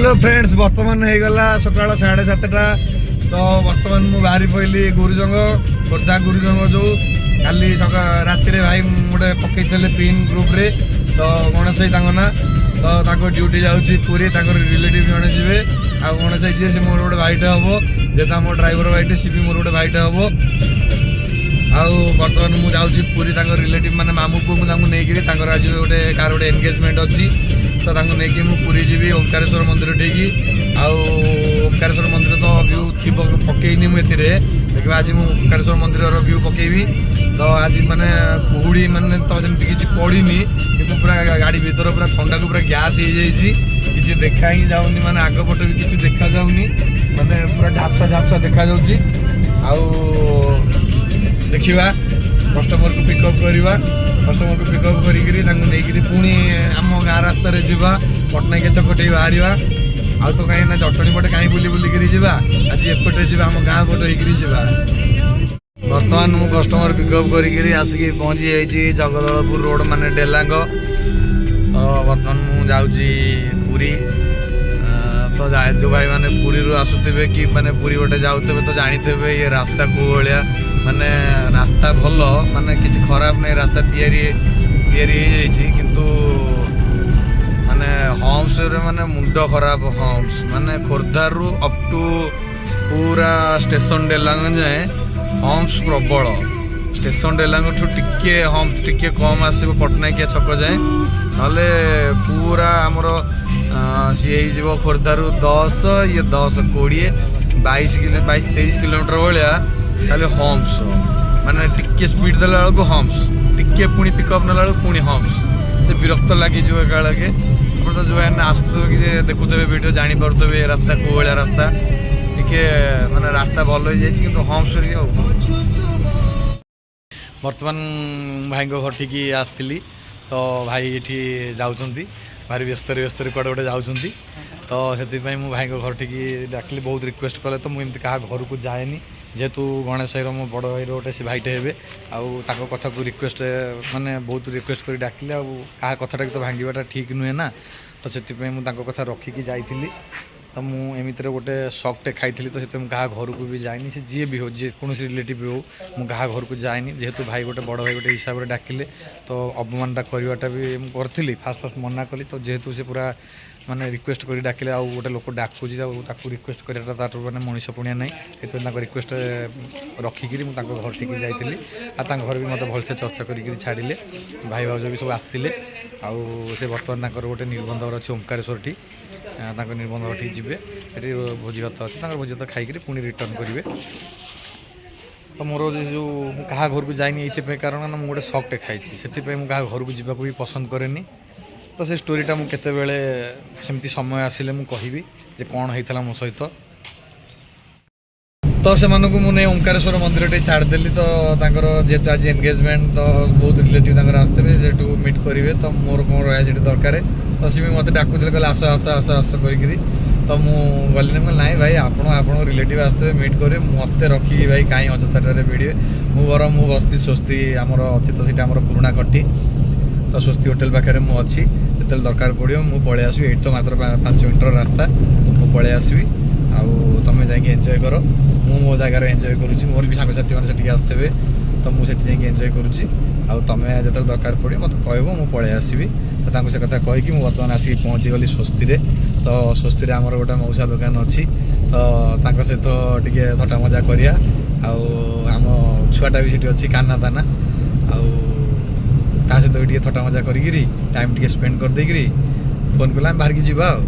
Hello friends, ବର୍ତ୍ତମାନ ହେଇଗଲା ସକାଳ 7:30। ତ ବର୍ତ୍ତମାନ ମୁଁ ବାହାରି ପଡ଼ିଲି ଗୁରୁଜଙ୍ଗ, ଖୋର୍ଦ୍ଧା ଗୁରୁଜଙ୍ଗ। ଯେଉଁ କାଲି ସକାଳ ରାତିରେ ଭାଇ ଗୋଟେ ପକେଇଥିଲେ ପିନ୍ ଗ୍ରୁପ୍ରେ, ତ ଗଣେଶ ଭାଇ ତାଙ୍କ ନାଁ। ତ ତାଙ୍କ ଡ୍ୟୁଟି ଯାଉଛି ପୁରୀ, ତାଙ୍କର ରିଲେଟିଭ୍ ଜଣେ ଯିବେ। ଆଉ ଗଣେଶ ଭାଇ ଯିଏ, ସେ ମୋର ଗୋଟେ ଭାଇଟେ ହେବ। ଯେହେତୁ ଆମ ଡ୍ରାଇଭର ଭାଇଟେ, ସିଏ ବି ମୋର ଗୋଟେ ଭାଇଟେ ହେବ। ଆଉ ବର୍ତ୍ତମାନ ମୁଁ ଯାଉଛି ପୁରୀ ତାଙ୍କ ରିଲେଟିଭ୍ ମାନେ ମାମୁଁ ପୁଅକୁ ତାଙ୍କୁ ନେଇକିରି। ତାଙ୍କର ଆଜି ଗୋଟେ କାହାର ଗୋଟେ ଏନଗେଜମେଣ୍ଟ ଅଛି, ତ ତାଙ୍କୁ ନେଇକି ମୁଁ ପୁରୀ ଯିବି ଓଙ୍କାରେଶ୍ୱର ମନ୍ଦିର ଠିକି। ଆଉ ଓଙ୍କାରେଶ୍ୱର ମନ୍ଦିର ତ ଭ୍ୟୁ ଥିବ, ପକେଇନି ମୁଁ ଏଥିରେ। ଦେଖିବା, ଆଜି ମୁଁ ଓଙ୍କାରେଶ୍ୱର ମନ୍ଦିରର ଭ୍ୟୁ ପକେଇବି। ତ ଆଜି ମାନେ କୁହୁଡ଼ି ମାନେ ତ ସେମିତି କିଛି ପଡ଼ିନି, କିନ୍ତୁ ପୁରା ଗାଡ଼ି ଭିତର ପୁରା ଥଣ୍ଡାକୁ ପୁରା ଗ୍ୟାସ୍ ହେଇଯାଇଛି। କିଛି ଦେଖା ହିଁ ଯାଉନି, ମାନେ ଆଗ ପଟେ ବି କିଛି ଦେଖାଯାଉନି, ମାନେ ପୁରା ଝାପ୍ସା ଝାପ୍ସା ଦେଖାଯାଉଛି। ଆଉ ଦେଖିବା, କଷ୍ଟମରକୁ ପିକଅପ୍ କରିବା। କଷ୍ଟମରକୁ ପିକଅପ୍ କରିକିରି ତାଙ୍କୁ ନେଇକିରି ପୁଣି ଆମ ଗାଁ ରାସ୍ତାରେ ଯିବା, ପଟ୍ଟନାୟକ ଛକ ଟିକେ ବାହାରିବା। ଆଉ ତ କାହିଁକି ନା ଜଟଣୀ ପଟେ କାହିଁ ବୁଲି ବୁଲିକିରି ଯିବା, ଆଜି ଏପଟେ ଯିବା, ଆମ ଗାଁ ପଟେ ହେଇକିରି ଯିବା। ବର୍ତ୍ତମାନ ମୁଁ କଷ୍ଟମର ପିକଅପ୍ କରିକିରି ଆସିକି ପହଞ୍ଚି ଯାଇଛି ଜଗଦଳପୁର ରୋଡ଼, ମାନେ ଡେଲାଙ୍ଗ। ତ ବର୍ତ୍ତମାନ ମୁଁ ଯାଉଛି ପୁରୀ। ତ ଯେଉଁ ଭାଇମାନେ ପୁରୀରୁ ଆସୁଥିବେ କି ମାନେ ପୁରୀ ଗୋଟେ ଯାଉଥିବେ, ତ ଜାଣିଥିବେ ଇଏ ରାସ୍ତା କେଉଁ ଭଳିଆ। ମାନେ ରାସ୍ତା ଭଲ, ମାନେ କିଛି ଖରାପ ନାହିଁ, ରାସ୍ତା ତିଆରି ତିଆରି ହେଇଯାଇଛି। କିନ୍ତୁ ମାନେ ହମ୍ପସରେ ମାନେ ମୁଣ୍ଡ ଖରାପ ହମ୍ପସ। ମାନେ ଖୋର୍ଦ୍ଧାରୁ ଅପ୍ ଟୁ ପୁରା ଷ୍ଟେସନ ଡେଲାଙ୍ଗ ଯାଏଁ ହମ୍ପସ ପ୍ରବଳ। ଷ୍ଟେସନ ଡେଲାଙ୍ଗଠୁ ଟିକେ ହମ୍ପସ ଟିକେ କମ୍ ଆସିବ ପଟ୍ଟନାୟକିଆ ଛକ ଯାଏଁ, ନହେଲେ ପୁରା ଆମର ସିଏ ହେଇଯିବ ଖୋର୍ଦ୍ଧାରୁ 10, ଇଏ 10, 20, 22 କିଲୋ, 22 23 କିଲୋମିଟର ଭଳିଆ ଖାଲି ହମ୍ପସ। ମାନେ ଟିକେ ସ୍ପିଡ୍ ଦେଲା ବେଳକୁ ହମ୍ପସ, ଟିକେ ପୁଣି ପିକଅପ୍ ନେଲା ବେଳକୁ ପୁଣି ହମ୍ପସ। ଏତେ ବିରକ୍ତ ଲାଗିଯିବ ଏକାବେଳକେ। ଆପଣ ତ ଯେଉଁ ଆସୁଥିବେ କି ଦେଖୁଥିବେ ଭିଡ଼ିଓ, ଜାଣିପାରୁଥିବେ ଏ ରାସ୍ତା କେଉଁ ଭଳିଆ ରାସ୍ତା। ଟିକେ ମାନେ ରାସ୍ତା ଭଲ ହେଇଯାଇଛି, କିନ୍ତୁ ହମ୍ପସ ଆଉ। ବର୍ତ୍ତମାନ ଭାଇଙ୍କ ଘରଠିକି ଆସିଥିଲି। ତ ଭାଇ ଏଠି ଯାଉଛନ୍ତି, ଭାରି ବ୍ୟସ୍ତରେ ବ୍ୟସ୍ତରେ କୁଆଡ଼େ ଗୋଟେ ଯାଉଛନ୍ତି। ତ ସେଥିପାଇଁ ମୁଁ ଭାଇଙ୍କ ଘରଠିକି ଡାକିଲି, ବହୁତ ରିକ୍ୱେଷ୍ଟ କଲେ। ତ ମୁଁ ଏମିତି କାହା ଘରକୁ ଯାଏନି। ଯେହେତୁ ଗଣେଶ ଭାଇର ମୋ ବଡ଼ ଭାଇର ଗୋଟେ ସେ ଭାଇଟେ ହେବେ, ଆଉ ତାଙ୍କ କଥାକୁ ରିକ୍ୱେଷ୍ଟ ମାନେ ବହୁତ ରିକ୍ୱେଷ୍ଟ କରି ଡାକିଲେ। ଆଉ କାହା କଥାଟାକୁ ତ ଭାଙ୍ଗିବାଟା ଠିକ୍ ନୁହେଁ ନା, ତ ସେଥିପାଇଁ ମୁଁ ତାଙ୍କ କଥା ରଖିକି ଯାଇଥିଲି। ତ ମୁଁ ଏମିତିରେ ଗୋଟେ ସକ୍ଟେ ଖାଇଥିଲି, ତ ସେଥିପାଇଁ ମୁଁ କାହା ଘରକୁ ବି ଯାଇନି। ସେ ଯିଏ ବି ହଉ, ଯେକୌଣସି ରିଲେଟିଭ୍ ହଉ, ମୁଁ କାହା ଘରକୁ ଯାଇନି। ଯେହେତୁ ଭାଇ ଗୋଟେ ବଡ଼ ଭାଇ ଗୋଟେ ହିସାବରେ ଡାକିଲେ, ତ ଅପମାନଟା କରିବାଟା ବି ମୁଁ କରିଥିଲି, ଫାଷ୍ଟ ଫାଷ୍ଟ ମନା କଲି। ତ ଯେହେତୁ ସେ ପୁରା ମାନେ ରିକ୍ୱେଷ୍ଟ କରି ଡାକିଲେ, ଆଉ ଗୋଟେ ଲୋକ ଡାକୁଛି ଆଉ ତାକୁ ରିକ୍ୱେଷ୍ଟ କରିବାଟା ତାଠୁ ମାନେ ମଣିଷ ପଣିଆ ନାହିଁ। ସେଥିପାଇଁ ତାଙ୍କ ରିକ୍ୱେଷ୍ଟ ରଖିକିରି ମୁଁ ତାଙ୍କ ଘରଠିକି ଯାଇଥିଲି। ଆଉ ତାଙ୍କ ଘରେ ବି ମୋତେ ଭଲସେ ଚର୍ଚ୍ଚା କରିକିରି ଛାଡ଼ିଲେ। ଭାଇ ଭାଉଜ ବି ସବୁ ଆସିଲେ। ଆଉ ସେ ବର୍ତ୍ତମାନ ତାଙ୍କର ଗୋଟେ ନିର୍ବନ୍ଧ ଅଛି ଓମ୍କାରେଶ୍ୱରଠି, ତାଙ୍କ ନିର୍ବନ୍ଧ ଘରଠିକି ଯିବେ। ସେଠି ଭୋଜି ଭାତ ଅଛି ତାଙ୍କର, ଭୋଜି ଭାତ ଖାଇକିରି ପୁଣି ରିଟର୍ଣ୍ଣ କରିବେ। ତ ମୋର ଯେଉଁ ମୁଁ କାହା ଘରକୁ ଯାଇନି ଏଇଥିପାଇଁ, କାରଣ ନା ମୁଁ ଗୋଟେ ସକ୍ଟେ ଖାଇଛି, ସେଥିପାଇଁ ମୁଁ କାହା ଘରକୁ ଯିବାକୁ ବି ପସନ୍ଦ କରେନି। ତ ସେ ଷ୍ଟୋରିଟା ମୁଁ କେତେବେଳେ ସେମିତି ସମୟ ଆସିଲେ ମୁଁ କହିବି ଯେ କ'ଣ ହେଇଥିଲା ମୋ ସହିତ। ତ ସେମାନଙ୍କୁ ମୁଁ ନେଇ ଓଙ୍କାରେଶ୍ୱର ମନ୍ଦିରଟେ ଛାଡ଼ିଦେଲି। ତ ତାଙ୍କର ଯେହେତୁ ଆଜି ଏନଗେଜମେଣ୍ଟ, ତ ବହୁତ ରିଲେଟିଭ୍ ତାଙ୍କର ଆସିଥିବେ, ସେଠୁ ମିଟ୍ କରିବେ। ତ ମୋର କ'ଣ ରହିବା ସେଠି ଦରକାର। ତ ସେ ବି ମୋତେ ଡାକୁଥିଲେ, କହିଲେ ଆସ ଆସ ଆସ ଆସ କରିକିରି। ତ ମୁଁ ଗଲିନି। ମୁଁ କହିଲି, ନାଇଁ ଭାଇ, ଆପଣ ଆପଣଙ୍କ ରିଲେଟିଭ୍ ଆସିଥିବେ, ମିଟ୍ କରିବେ, ମୋତେ ରଖିକି ଭାଇ କାହିଁ ଅଯଥାରେ ଭିଡ଼ିବେ। ମୁଁ ବରଂ ମୁଁ ବସ୍ତି ସ୍ୱସ୍ତି ଆମର ଅଛି, ତ ସେଇଟା ଆମର ପୁରୁଣା କଟି, ତ ସ୍ୱସ୍ତି ହୋଟେଲ ପାଖରେ ମୁଁ ଅଛି। ଯେତେବେଳେ ଦରକାର ପଡ଼ିବ ମୁଁ ପଳେଇ ଆସିବି। ଏଇଠି ତ ମାତ୍ର 5 ମିନିଟ୍ର ରାସ୍ତା, ମୁଁ ପଳେଇ ଆସିବି। ଆଉ ତମେ ଯାଇକି ଏନ୍ଜୟ କର, ମୁଁ ମୋ ଜାଗାରେ ଏନ୍ଜୟ କରୁଛି। ମୋର ବି ସାଙ୍ଗସାଥିମାନେ ସେଠିକି ଆସିଥିବେ, ତ ମୁଁ ସେଠି ଯାଇକି ଏନ୍ଜୟ କରୁଛି। ଆଉ ତମେ ଯେତେବେଳେ ଦରକାର ପଡ଼ିବ ମୋତେ କହିବ, ମୁଁ ପଳେଇ ଆସିବି। ତ ତାଙ୍କୁ ସେ କଥା କହିକି ମୁଁ ବର୍ତ୍ତମାନ ଆସିକି ପହଞ୍ଚିଗଲି ସ୍ୱସ୍ତିରେ। ତ ସ୍ୱସ୍ତିରେ ଆମର ଗୋଟେ ମଉସା ଦୋକାନ ଅଛି, ତ ତାଙ୍କ ସହିତ ଟିକେ ଥଟ୍ଟା ମଜା କରିବା। ଆଉ ଆମ ଛୁଆଟା ବି ସେଠି ଅଛି, କାହ୍ନା ତାନା, ଆଉ ତା ସହିତ ବି ଟିକେ ଥଟ୍ଟା ମଜା କରିକିରି ଟାଇମ୍ ଟିକେ ସ୍ପେଣ୍ଡ କରିଦେଇକିରି ଫୋନ୍ କଲେ ଆମେ ବାହାରିକି ଯିବା ଆଉ।